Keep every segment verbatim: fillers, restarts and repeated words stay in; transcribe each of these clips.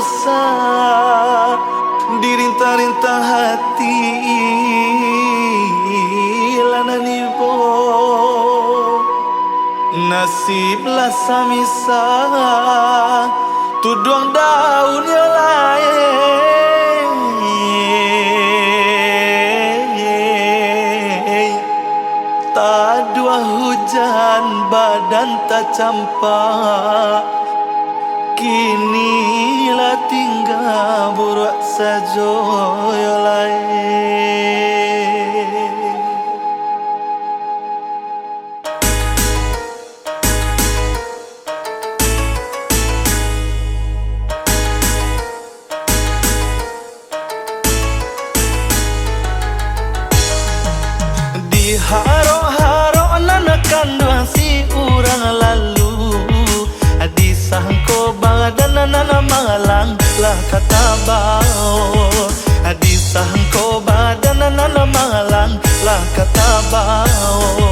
Sa, dirintah-rintah hati lah nan ibo. Nasib lah samisah, tuduang daun yo lai. Taduah hujan badan tacampak, kini lah tingga buruak sajo yo lai. Diharok-harok nan kanduang si urang lalu, disangko badan nan malang lah ka tabao, disangko badan nan malang lah ka tabao.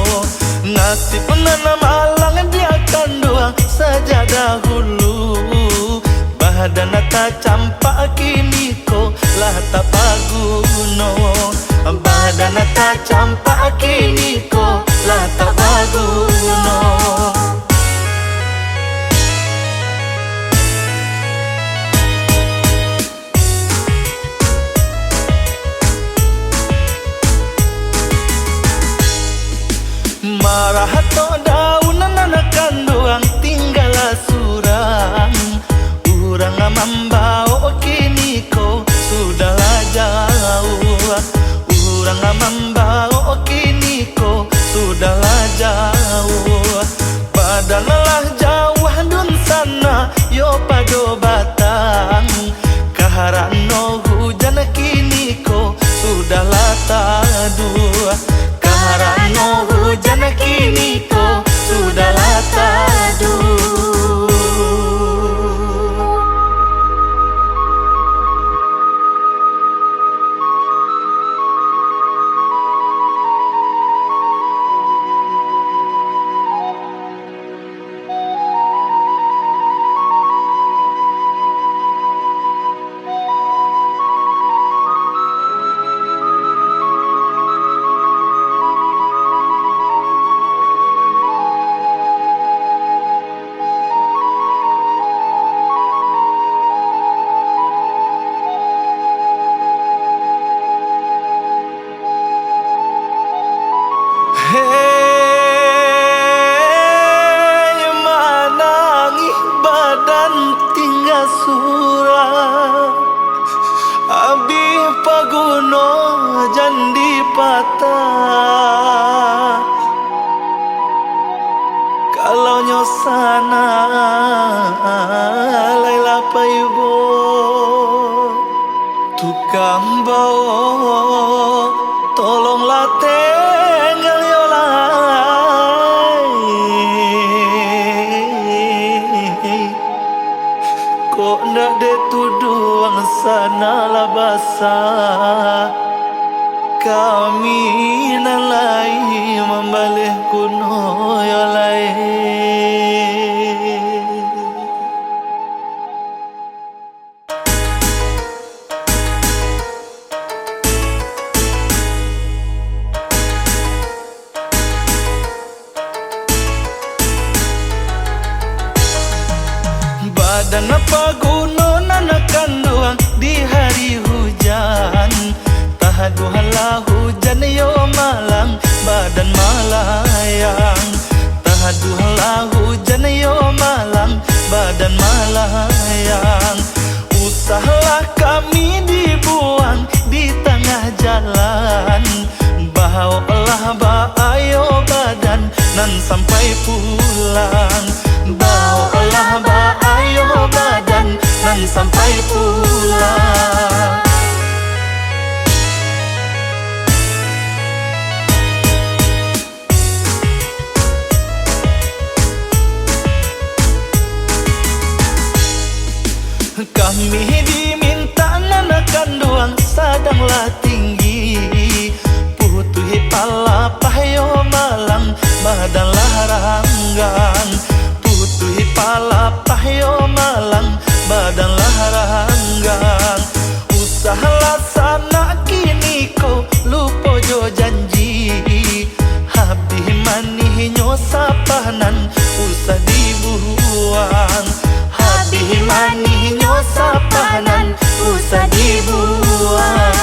Nasib nan malang dia kanduang sajak dahulu, badan tacampak kini ko lah tak baguno. Badan tacampak kini ko lah tak baguno. Marah tok daun nan kanduang tinggalah surang. Urang mambaok kini ko sudahlah jauah. Urang mambaok kini ko sudahlah jauah. Badan lah jauah dunsanak yo pado batang. Karano hujan kini ko sudahlah taduah. Karano hujan kini ko sudahlah taduah. Hei, manangih badan tingga surang, abih paguno jan dipatah. Kalau nyo sanak lai lah paibo, tukang baok, tolonglah tenggal yo lai. Kok ndak dek tuduang sanak lah basah, kami nan lai mambaleh guno yo lai. Badan paguno nan kanduang di hari hujan. Tahaduahlah hujan yo malang, badan malayang. Tahaduahlah hujan yo malang, badan malayang. Usahlah kami dibuang di tangah jalan. Baoklah baayo badan nan sampai pulang. Baoklah baayo badan nan sampai pulang. Kami dimintak nan kanduang sadang lah tinggi, putuih palapah yo malang, badan lah ranggang. Putuih palapah yo malang, badan lah Sapah nan usah dibuang.